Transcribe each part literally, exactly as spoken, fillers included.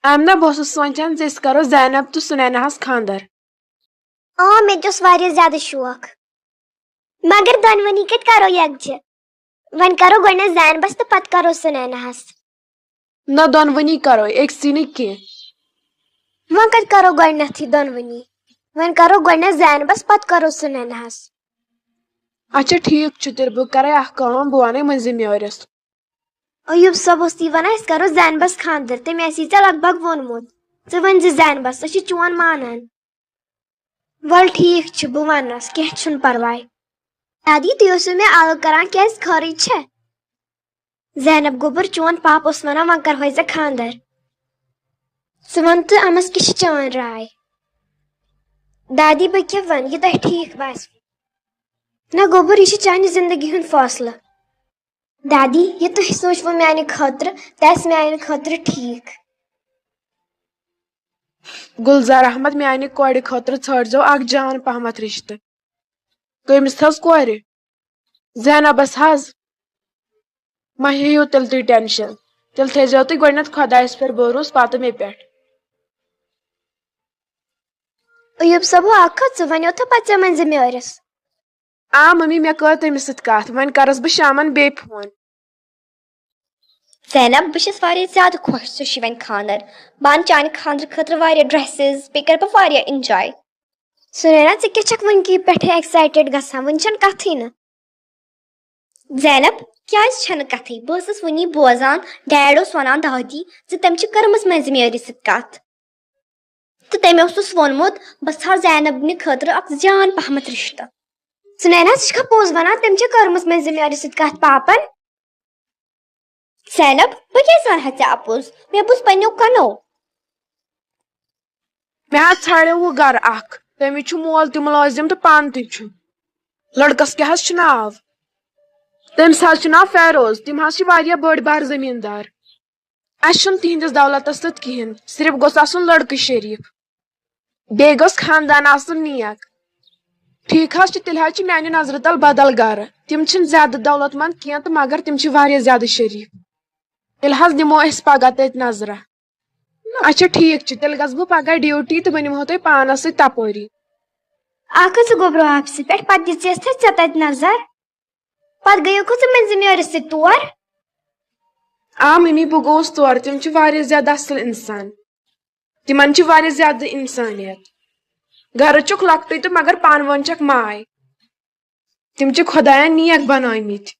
آمنہ، بہٕ اوسُس سونٛچان زِ أسۍ کرو زینب تہٕ سُنیناہس خانٛدر۔ آ، مےٚ تہِ اوس واریاہ زیادٕ شوق۔ مگر دۄنوٕنی کتہِ کرو یکجہ؟ وۄنۍ کرو گۄڈٕنیتھ زینبس تہٕ پتہٕ کرو سُنیناہس۔ نہ، دۄنوٕنی کرو، أکسٕے نہٕ کینٛہہ۔ وۄنۍ کتہِ کرو گۄڈٕنیتھٕے دۄنوٕنی؟ وۄنۍ کرو گۄڈٕنیتھ زینبس، پتہٕ کرو سُنیناہس۔ اچھا، ٹھیٖک چھُ، تیٚلہِ بہٕ کرے اکھ کٲم، بہٕ ونے مٔنٛزِم یورِس۔ ایوب صٲب اوس تی ونان، أسۍ کرو زینبس خانٛدر، تٔمۍ آسی ژےٚ لگ بگ ووٚنمُت۔ ژٕ ؤنۍ زِ زینبس، سۄ چھِ چون مانان۔ ول ٹھیٖک چھُ، بہٕ ونس، کینٛہہ چھُنہٕ پرواے۔ دادی، تُہۍ ٲسِو مےٚ الگ کران، کیٛازِ خٲرٕے چھےٚ؟ زینب گوٚبُر، چون پاپہٕ اوس ونان، وۄنۍ کرہوے ژےٚ خانٛدر۔ ژٕ وَن تہٕ، اَمَس کیٛاہ چھِ چٲنۍ راے؟ دادی، بہٕ کیٛاہ وَنہٕ، یہِ تۄہہِ ٹھیٖک باسہِ۔ نہ گوٚبُر، یہِ چھِ چانہِ زندگی ہُنٛد فٲصلہٕ۔ دادی، یہِ تُہۍ سوٗنٛچوٕ میٛانہِ خٲطرٕ، تہِ آسہِ میٛانہِ خٲطرٕ ٹھیٖک۔ گُلزار احمد، میٛانہِ کورِ خٲطرٕ ژھٲنٛڈزیو اَکھ جان پہمتھ رِشتہٕ۔ کٔمِس حظ کورِ؟ زینبس حظ۔ مہ ہیٚیِو تیٚلہِ تُہۍ ٹینشن۔ تیٚلہِ تھٲیزیو تُہۍ گۄڈٕنٮ۪تھ خۄدایس پٮ۪ٹھ بھروسہٕ، پتہٕ مےٚ پٮ۪ٹھ۔ ایوب صٲبو، اکھ کتھ، ژٕ ونیو تھا پتہٕ ژےٚ مٔنٛزِم یٲرِس؟ آ ممی، مےٚ کٔر تٔمِس سۭتۍ کتھ، وۄنۍ کرس بہٕ شامن بیٚیہِ فون۔ زینب، بہٕ چھَس واریاہ زیادٕ خۄش، ژےٚ چھُے وۄنۍ خانٛدر۔ بہٕ انہٕ چانہِ خانٛدرٕ خٲطرٕ واریاہ ڈریسز، بیٚیہِ کرٕ بہٕ واریاہ انجاے۔ سُنیرا، ژٕ کیٛاہ چھکھ وٕنکی پٮ۪ٹھے ایکسایٹڈ گژھان؟ وٕنہِ چھَنہٕ کتھٕے نہٕ۔ زینب، کیٛازِ چھَنہٕ کتھٕے؟ بہٕ ٲسٕس وٕنی بوزان، ڈیڈ اوس ونان دادی زِ تٔمۍ چھِ کٔرمٕژ مٔنٛزِم یٲرِس سۭتۍ کتھ۔ تہٕ تٔمۍ اوسُس ووٚنمُت، بہٕ ژھانٛڈٕ زینبنہِ خٲطرٕ اکھ جان پہمتھ رشتہٕ۔ سُنیرا، ژٕ چھکھا پوٚز ونان؟ تٔمۍ چھےٚ کٔرمٕژ مٔنٛزِم یٲرِس سۭتۍ کتھ پاپن؟ زینب، بہٕ کیٛازِ ونہٕ ہا ژےٚ اپُز؟ مےٚ بوٗز پننیو کنو۔ مےٚ حظ ژھانٛڈیوو گرٕ اکھ، تٔمِس چھُ مول تہِ مُلٲزِم تہٕ پانہٕ تہِ چھُ۔ لڑکس کیٛاہ حظ چھُ ناو؟ تٔمِس حظ چھُ ناو فیروز، تِم حظ چھِ واریاہ بٔڑۍ بار زٔمیٖندار۔ اسہِ چھُنہٕ تِہنٛدِس دولتس سۭتۍ کِہینۍ، صرف گوٚژھ آسُن لڑکہٕ شریٖف۔ بیٚیہِ گوٚژھ خاندان آسُن نیک۔ ٹھیٖک حظ چھُ، تیٚلہِ حظ چھُ میانہِ نظرِ تل بدل گرٕ۔ تِم چھِنہٕ زیادٕ دولت مند کینٛہہ تہٕ مگر تِم چھِ واریاہ زیادٕ شریٖف۔ تیٚلہِ حظ دِمو أسۍ پگاہ تٔتۍ نظرہ۔ اچھا ٹھیٖک چھُ، تیٚلہِ گژھٕ بہٕ پگاہ ڈیوٹی تہٕ بہٕ نِمہو تُہۍ پانس سۭتۍ تپٲری۔ اکھ ہتھ زٕ گوٚبرو آفسہٕ پٮ۪ٹھ، پتہٕ دِژیس تھَے ژےٚ تتہِ نظر؟ پتہٕ گٔیوکھٕ ژٕ مٔنٛزِم یورٕ سۭتۍ تور؟ آ ممی، بہٕ گوٚوُس تور، تِم چھِ واریاہ زیادٕ اصل انسان۔ تِمن چھِ واریاہ زیادٕ انسانیت۔ گرٕ چھُکھ لۄکٹُے تہٕ مگر پانہٕ ؤنۍ چھکھ ماے۔ تِم چھِ خۄداین نیک بنٲومٕتۍ۔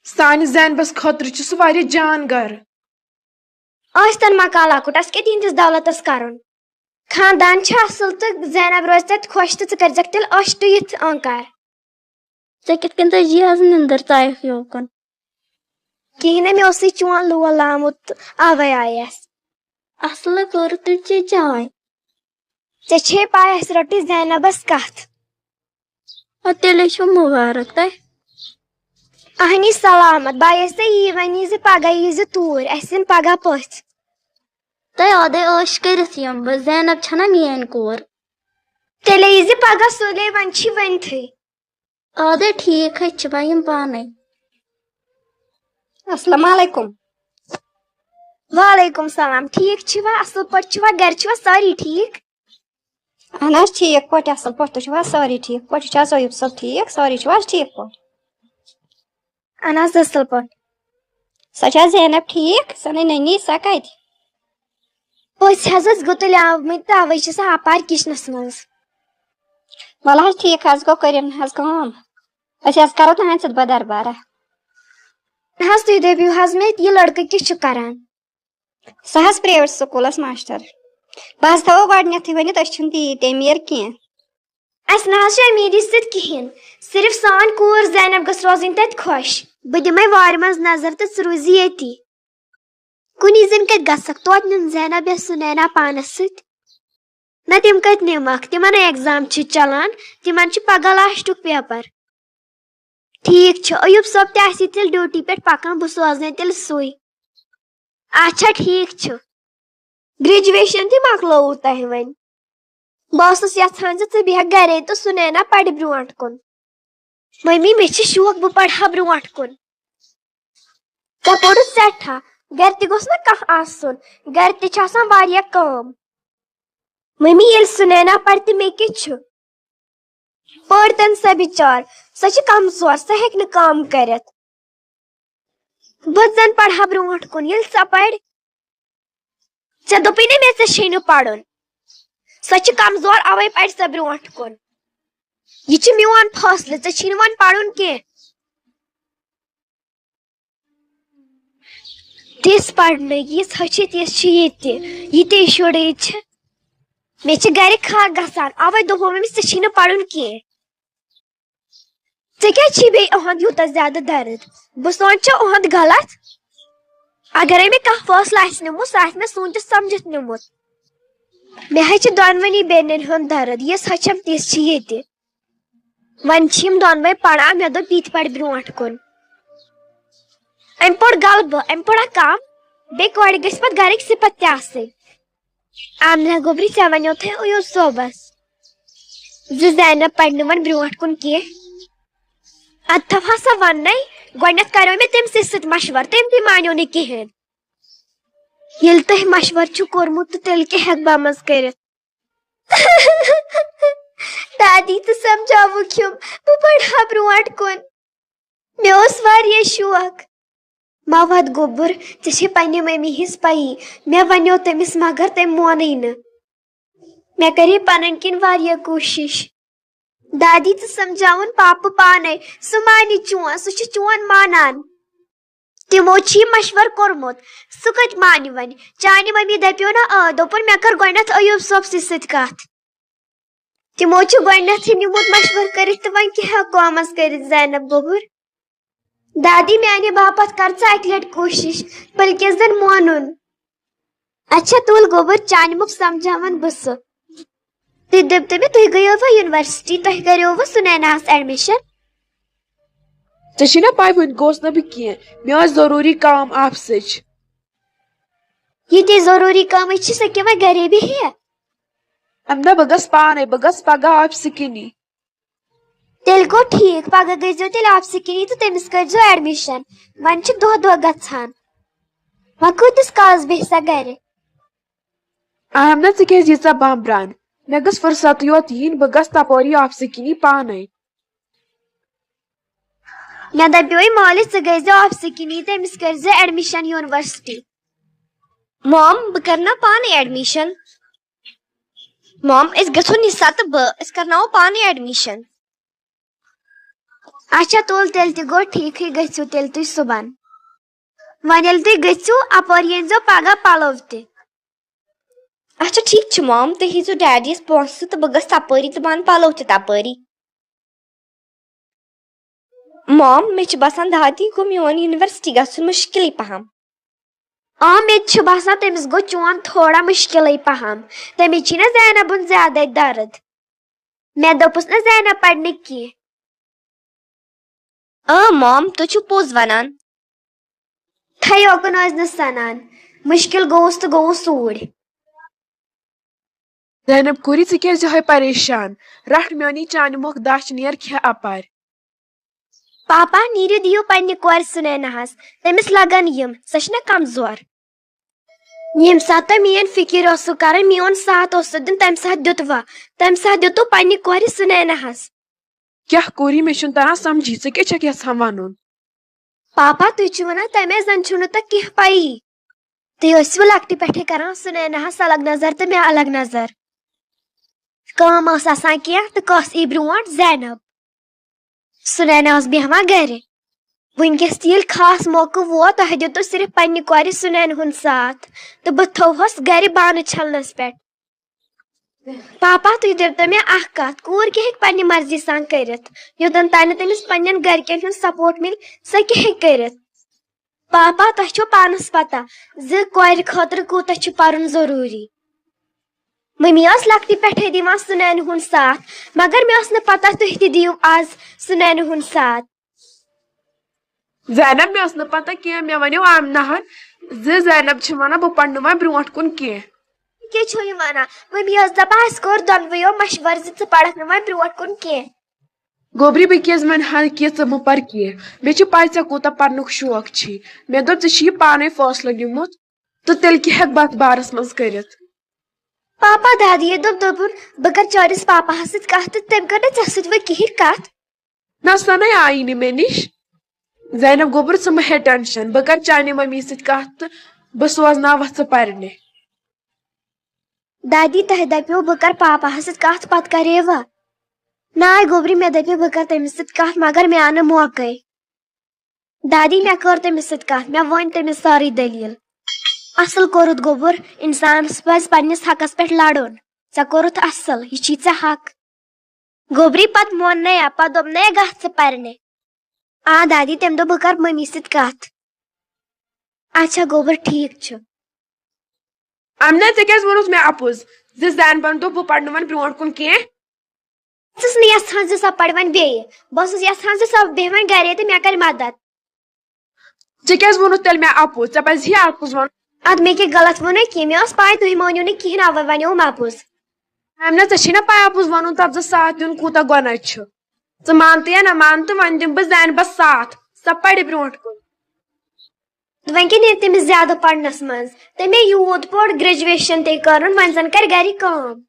سانہِ زینبس خٲطرٕ چھُ سُہ واریاہ جان گرٕ۔ ٲسۍتن مکان لۄکُٹ، اسہِ کیٛاہ تِہنٛدِس دولتس کرُن؟ خاندان چھُ اصل تہٕ زینب روزِ تتہِ خۄش تہٕ ژٕ کٔرزٮ۪کھ تیٚلہِ عٲش ٹُوِتھ آنکار۔ ژےٚ کِتھ کٔنۍ تٔجی آز نِندٕر ژایَکھ یوکُن؟ کِہیٖنۍ نہٕ، مےٚ اوسُے چون لول آمُت تہٕ اوے آیس۔ اصل کوٚرُتھ تیٚلہِ چے چاے۔ ژےٚ چھے پاے، اسہِ رٔٹٕے زینبس کتھ۔ اَدٕ تیٚلے چھُو مُبارک تۄہہِ۔ اہنی سلامت، بایس ژےٚ یی ونی زِ پگاہ یی زِ توٗرۍ، اسہِ یِن پگاہ پٔژھۍ۔ تۄہہِ اَدے عٲش کٔرِتھ یِم بہٕ، زینب چھَنا میٲنۍ کوٗر؟ تیٚلے یی زِ پگاہ سُلے، وۄنۍ چھی ؤنتھٕے۔ اَدے ٹھیٖک حظ چھُ، بہٕ یِمہٕ پانے۔ السلام علیکم۔ وعلیکم السلام، ٹھیٖک چھِوا؟ اصل پٲٹھۍ چھِوا؟ گرِ چھِوا سٲری ٹھیٖک؟ اہن حظ، ٹھیٖک پٲٹھۍ، اصل پٲٹھۍ۔ تُہۍ چھِو حظ سٲری ٹھیٖک پٲٹھۍ؟ چھِ حظ ایوب صٲب ٹھیٖک؟ سٲری چھِو حظ ٹھیٖک پٲٹھۍ؟ اہن حظ، اصل پٲٹھۍ۔ سۄ چھا زینب ٹھیٖک؟ سۄ نٔنی، نٔنی، سۄ کتہِ؟ پٔژھۍ حظ ٲسۍ گُتٕلۍ آمٕتۍ، توے چھِ سۄ اپارِ کچنس منٛز۔ وَلہٕ حظ، ٹھیٖک حظ گوٚو، کٔرِو نہٕ حظ کٲم۔ أسۍ حظ کرو تُہنٛدِ سۭتۍ بہٕ دربارہ۔ نہ حظ، تُہۍ دٔپِو حظ مےٚ، یہِ لڑکہٕ کیٛاہ چھُ کران؟ سُہ حظ پرٛایویٹ سکوٗلَس ماسٹر۔ بہٕ حظ تھاوو گۄڈٕنٮ۪تھٕے ؤنِتھ، أسۍ چھِنہٕ تیٖتۍ أمیٖر کینٛہہ۔ اَسہِ نہ حظ چھُ أمیٖری سۭتۍ کِہیٖنۍ۔ صرف سٲنۍ کوٗر زینب گٔژھ روزٕنۍ تَتہِ خۄش۔ بہٕ دِمَے وارِ منٛز نظر تہٕ ژٕ روٗزِ ییٚتی۔ کُنی زٔنۍ کَتہِ گژھکھ؟ توتہِ نیُن زینب یا سُنینا پانَس سۭتۍ۔ نہ، تِم کَتہِ نِمَکھ؟ تِمَن ہے ایگزام چھِ چَلان، تِمَن چھُ پَگاہ لاسٹُک پیپر۔ ٹھیٖک چھُ، ایوب صٲب تہِ آسی تیٚلہِ ڈیوٹی پٮ۪ٹھ پکان، بہٕ سوزنے تیٚلہِ سُے۔ اچھا، ٹھیٖک چھُ۔ گریجویشن تہِ مۄکلٲووٕ تۄہہِ وۄنۍ۔ بہٕ ٲسٕس یژھان زِ ژٕ بیٚہکھ گرے تہٕ سُنینا پرِ برونٛٹھ کُن۔ ممی، مےٚ چھِ شوق بہٕ پرٕ ہا برونٛٹھ کُن۔ ژےٚ پوٚرُتھ سٮ۪ٹھاہ، گرِ تہِ گوٚژھ نہ کانٛہہ آسُن، گرِ تہِ چھِ آسان واریاہ کٲم۔ مٔمی، ییٚلہِ سُنینا پرِ تہٕ مےٚ کیٛاہ چھُ؟ پٔر تٔمۍ سۄ بِچار، سۄ چھِ کمزور، سۄ ہیٚکہِ نہٕ کٲم کٔرِتھ۔ بہٕ زن پرٕ ہا برونٛٹھ کُن، ییٚلہِ سۄ پرِ۔ ژےٚ دوٚپُے نہ مےٚ ژےٚ چھے نہٕ پرُن، سۄ چھِ کمزور، اوے پرِ سۄ برونٛٹھ کُن۔ یہِ چھُ میون فٲصلہٕ، ژےٚ چھی نہٕ وۄنۍ پرُن کینٛہہ۔ تِژھ پرنہٕ یِژھ ہیٚچھِتھ یِژھ چھِ ییٚتہِ، یہِ تہِ شُرۍ چھِ۔ مےٚ چھِ گرِ کھاہ گژھان، اوے دوٚپمَے مےٚ، ژےٚ چھی نہٕ پرُن کینٛہہ۔ ژےٚ کیٛازِ چھی بیٚیہِ اُہُنٛد یوٗتاہ زیادٕ درد؟ بہٕ سونٛچا اُہُنٛد غلط؟ اگرے مےٚ کانٛہہ فٲصلہٕ آسہِ نیومُت، سُہ آسہِ مےٚ سوٗنٛچِتھ سمجھِتھ نیومُت۔ مےٚ حظ چھِ دۄنوٕنی بیٚنٮ۪ن ہُنٛد درد، یِژھ ہیٚچھم تِژھ چھِ ییٚتہِ۔ وۄنۍ چھِ یِم دۄنوَے پران، مےٚ دوٚپ یہِ تہِ پرِ برونٛٹھ کُن۔ أمۍ پوٚر غلبہٕ، أمۍ پوٚرا کم؟ بیٚیہِ کورِ گژھِ پتہٕ گرٕکۍ صفت تہِ آسٕنۍ۔ آمنہ گوٚبرِ، ژےٚ ونیوتھے ایوب صٲبس زِ زینب پرِ نہٕ وۄنۍ برونٛٹھ کُن کینٛہہ۔ ادٕ تھاو ہا سۄ وننَے، گۄڈٕنٮ۪تھ کریو مےٚ تٔمۍ سٕے سۭتۍ مشورٕ، تٔمۍ تہِ مانیو نہٕ کِہینۍ۔ ییٚلہِ تۄہہِ مشورٕ چھُ کوٚرمُت تہٕ تیٚلہِ کیٛاہ ہٮ۪کہٕ بہٕ منٛز کٔرِتھ؟ دادی، ژٕ سمجھاوُکھ یِم، بہٕ پرٕ ہا برونٛٹھ کُن۔ مےٚ اوس واریاہ شوق۔ مہ وَد گوٚبُر، ژےٚ چھے پننہِ مٔمی ہٕنٛز پَیی۔ مےٚ وَنیو تٔمِس، مگر تٔمۍ مونٕے نہٕ۔ مےٚ کَرے پنٕنۍ کِنۍ واریاہ کوٗشِش۔ دادی، ژٕ سمجھاوُن پاپہٕ پانے، سُہ مانہِ چون، سُہ چھُ چون مانان۔ تِمو چھُ یہِ مشورٕ کوٚرمُت، سُہ کتہِ مانہِ وۄنۍ؟ چانہِ مٔمی دپیو نا، آ، دوٚپُن، مےٚ کٔر گۄڈٕنٮ۪تھ ایوب صٲبسٕے سۭتۍ کتھ۔ تِمو چھُ گۄڈٕنٮ۪تھٕے نیوٗمُت مشورٕ کٔرِتھ، تہٕ وۄنۍ کیٛاہ ہٮ۪کو یِمس کٔرِتھ، زینب گوٚبُر؟ دادی، میانہِ باپتھ کر ژٕ اکہِ لٹہِ کوٗشِش، بلکہِ زن مونُن۔ اچھا تُل گوٚبُر، چانہِ مُکھ سمجھاون بہٕ سُہ۔ تُہۍ دٔپتو مےٚ، تُہۍ گٔیوٕ یونیورسٹی، تۄہہِ کریووٕ سُنیناہس ایڈمِشن؟ ژےٚ چھے نا پاے، وُنہِ گوس نہٕ بہٕ کینٛہہ، مےٚ ٲس ضروٗری کٲم آفسٕچ۔ یہِ تہِ ضروٗری کٲمٕے چھِ، سۄ کیٛاہ وۄنۍ گرے بیٚہہِ؟ اَمہِ دۄہ بہٕ گژھٕ پانے، بہٕ گژھٕ پگاہ آفسہٕ کِنی۔ تیٚلہِ گوٚو ٹھیٖک، پگاہ گٔژھۍزیو تیٚلہِ آفسہٕ کِنی تہٕ تٔمِس کٔرۍزیو ایڈمِشن۔ وۄنۍ چھِ دۄہ دۄہ گژھان۔ وۄنۍ کۭتِس کالس بیٚہہِ سۄ گرِ؟ اہم نہ، ژٕ کیازِ ییٖژاہ بامبران؟ مےٚ گٔژھ فرصتٕے یوت یِنۍ، بہٕ گژھٕ تپٲری آفسہٕ کِنی پانے۔ مےٚ دپیوے مٲلِس، ژٕ گٔژھزِ آفسہٕ کِنی تہٕ أمِس کٔرزِ ایڈمِشن یونیورسٹی۔ مام، بہٕ کرٕ نا پانے ایڈمِشن؟ مام، أسۍ گژھو نِسا تہٕ بہٕ، أسۍ کرناوو پانے ایڈمِشن۔ اچھا تُل، تیٚلہِ تہِ گوٚو ٹھیٖکھٕے، گٔژھِو تیٚلہِ تُہۍ صُبحن۔ وۄنۍ ییٚلہِ تُہۍ گٔژھِو، اپٲرۍ أنۍزیو پگاہ پلو تہِ۔ اچھا ٹھیٖک چھُ مام، تُہۍ ہیٚزیو ڈیڈیَس پونٛسہٕ تہٕ بہٕ گژھٕ تپٲری تہٕ بہٕ اَنہٕ پلو تہِ تپٲری۔ مام، مےٚ چھُ باسان دادی گوٚو میون یونیورسٹی گژھُن مُشکِلٕے پہم۔ آ، مےٚ تہِ چھُ باسان تٔمِس گوٚو چون تھوڑا مُشکِلٕے پہم۔ تٔمِس چھِی نا زینبُن زیادَے درد۔ مےٚ دوٚپُس نہ زینب پرِ نہٕ کینٛہہ۔ اۭں مام، تُہۍ چھِو پوٚز وَنان۔ تھَے یوکُن ٲسۍ نہٕ سَنان۔ مُشکِل گوٚوُس تہٕ گوٚوُس اوٗرۍ۔ زینب کوٗری، ژٕ کیٛازِ یِہوٚے پریشان؟ رَٹھ میٛٲنی چانہِ مۄکھ دَچھ، نیر کھےٚ اَپارِ۔ پاپا، نیٖرِو دِیِو پنٛنہِ کورِ سُنیناہَس، تٔمِس لَگَن یِم، سۄ چھِنہ کمزور۔ ییٚمہِ ساتہٕ تۄہہِ میٛٲنۍ فِکِر ٲسٕو کَرٕنۍ، میون ساتھ اوسُو دیُن، تَمہِ ساتہٕ دیُتوا؟ تَمہِ ساتہٕ دیُتوُ پنٛنہِ کورِ سُنیناہَس۔ کیٛاہ کوٗری، مےٚ چھُنہٕ تَران سَمجھی، ژٕ کیٛاہ چھَکھ یَژھان وَنُن؟ پاپا، تُہۍ چھِو وَنان تَمہِ آیہِ زَن چھُو نہٕ تۄہہِ کینٛہہ پَیی۔ تُہۍ ٲسِو لۄکٹہِ پٮ۪ٹھَے کَران سُنیناہَس الگ نظر تہٕ مےٚ الگ نظر۔ کٲم ٲس آسان کینٛہہ تہٕ کۄس ای برونٛٹھ؟ زینب۔ سُنینا ٲس بیٚہوان گَرِ۔ وٕنۍکٮ۪س تہِ ییٚلہِ خاص موقعہٕ ووت، تۄہہِ دیُتوُ صرف پنٛنہِ کورِ سُنینہٕ ہُنٛد ساتھ تہٕ بہٕ تھوہَس گَرِ بانہٕ چھَلنَس پٮ۪ٹھ۔ پاپا، تُہۍ دٔپتو مےٚ اَکھ کَتھ، کوٗر کیٛاہ ہیٚکہِ پنٛنہِ مرضی سان کٔرِتھ؟ یوٚتَن تام نہٕ تٔمِس پنٛنٮ۪ن گَرِکٮ۪ن ہُنٛد سپوٹ مِلہِ، سۄ کیٛاہ ہیٚکہِ کٔرِتھ؟ پاپا، تۄہہِ چھو پانَس پَتہ زِ کورِ خٲطرٕ کوٗتاہ چھُ پَرُن ضروٗری۔ مٔمی ٲس لۄکٹہِ پٮ۪ٹھَے دِوان سُنینہٕ ہُنٛد ساتھ، مگر مےٚ ٲس نہٕ پَتہ تُہۍ تہِ دِیِو آز سُنینہٕ ہُنٛد ساتھ۔ زینب، مےٚ ٲس نہٕ پَتہ کینٛہہ، مےٚ وَنیو آمناہَن زِ زینب چھِ وَنان بہٕ پَرنہٕ وۄنۍ برونٛٹھ کُن کینٛہہ۔ یہِ کیٛاہ چھو یہِ وَنان؟ مٔمی ٲس دَپان اَسہِ کوٚر دۄنوٕیو مَشوَرٕ زِ ژٕ پَرَکھ نہٕ وۄنۍ برونٛٹھ کُن کینٛہہ۔ گوبری، بہٕ کیازِ وَنہٕ ہا کہِ ژٕ مہٕ پَر کینٛہہ؟ مےٚ چھِ پَے ژےٚ کوٗتاہ پَرنُک شوق چھی۔ مےٚ دوٚپ ژےٚ چھِ یہِ پانَے فٲصلہٕ نیوٗمُت، تہٕ تیٚلہِ کیٛاہ ہٮ۪کہٕ بہٕ اَتھ بارَس منٛز کٔرِتھ؟ پاپا دادی یہِ دوٚپ، دوٚپُن، بہٕ کَرٕ چٲنِس پاپاہَس سۭتۍ کَتھ تہٕ تٔمۍ کٔر نہٕ ژےٚ سۭتۍ وۄنۍ کِہیٖنۍ کَتھ۔ نہ، سۄ نَے آیی نہٕ مےٚ نِش۔ زینب گوبر، ژٕ مہٕ ہےٚ ٹٮ۪نشَن، بہٕ کَرٕ چانہِ مٔمی سۭتۍ کَتھ تہٕ بہٕ سوزناوَتھ ژٕ پَرنہِ۔ دادی، تۄہہِ دَپیو بہٕ کَرٕ پاپاہَس سۭتۍ کَتھ، پَتہٕ کَرے وَ؟ ناے گوبری، مےٚ دَپیو بہٕ کَرٕ تٔمِس سۭتۍ کَتھ، مگر مےٚ آو نہٕ موقعے۔ دادی، مےٚ کٔر تٔمِس سۭتۍ کَتھ، مےٚ ؤنۍ تٔمِس سٲرٕے دٔلیٖل۔ اَصٕل کوٚرُتھ گوبُر، اِنسانَس پَزِ پنٛنِس حقَس پٮ۪ٹھ لَڑُن۔ ژےٚ کوٚرُتھ اَصٕل، یہِ چھی ژےٚ حق۔ گوبری پَتہٕ مون نَے، پَتہٕ دوٚپ نَے، گژھ ژٕ پَرنہِ۔ آ دادی، تٔمۍ دوٚپ بہٕ کَرٕ مٔمی سۭتۍ کَتھ۔ اچھا گوبر، ٹھیٖک چھُ۔ امنہ، ژےٚ کیٛازِ ووٚنُتھ مےٚ اَپُز زِ زینبن دوٚپ بہٕ پَرٕ نہٕ وۄنۍ برونٛٹھ کُن کینٛہہ؟ بہٕ ٲسٕس نہٕ یَژھان زِ سۄ پَرِ وۄنۍ بیٚیہِ، بہٕ ٲسٕس یَژھان زِ سۄ بیٚہہِ وۄنۍ گَرے تہٕ مےٚ کَرِ مَدَد۔ ژےٚ کیٛازِ ووٚنُتھ تیٚلہِ مےٚ اَپُز؟ ژےٚ پَزِ ہے اَپُز وَنُن۔ اَدٕ مےٚ کیٛاہ غلط ووٚنُے کینٛہہ؟ مےٚ ٲس پَے تُہۍ مٲنِو نہٕ کِہیٖنۍ، اَوَے وَنیوم اَپُز۔ امنہ، ژےٚ چھے نہ پَے اَپُز وَنُن، تَتھ زٕ ساتھ دیُن کوٗتاہ گۄناہ چھُ؟ ژٕ مان تہٕ یا نہ مان تہٕ وۄنۍ دِمہٕ بہٕ زینبَس ساتھ، سۄ پَرِ برونٛٹھ کُن۔ وۄنۍ کیٛاہ نیرِ تٔمِس زیادٕ پَرنَس منٛز؟ تٔمۍ یوٗت پوٚر، گریجویشن تہِ کٔرٕن، وۄنۍ زَن کَرِ گَرِ کٲم۔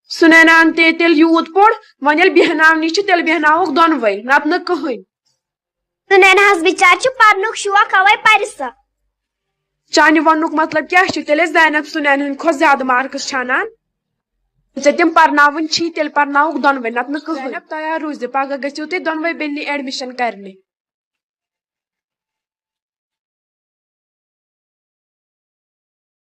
سُنیناہَن تہِ تیٚلہِ یوٗت پوٚر، وۄنۍ ییٚلہِ بیٚہناونٕے چھِ، تیٚلہِ بیٚہناووکھ دۄنوَے، نَتہٕ نہٕ کٕہٕنۍ۔ سُنیناہَس بِچارِ چھُ پَرنُک شوق، اَوَے پَرِ سۄ۔ چانہِ وَننُک مطلب کیٛاہ چھُ؟ تیٚلہِ ٲس زینب سُنیناہَن کھۄتہٕ زیادٕ مارکس چھانان۔ ژےٚ تِم پَرناوٕنۍ چھی، تیٚلہِ پَرناووکھ دۄنوَے، نَتہٕ نہٕ کٕہٕنۍ۔ زینب، تیار روٗزِ، پَگاہ گٔژھِو تُہۍ دۄنوَے بیٚنہِ ایڈمِشن کَرنہِ۔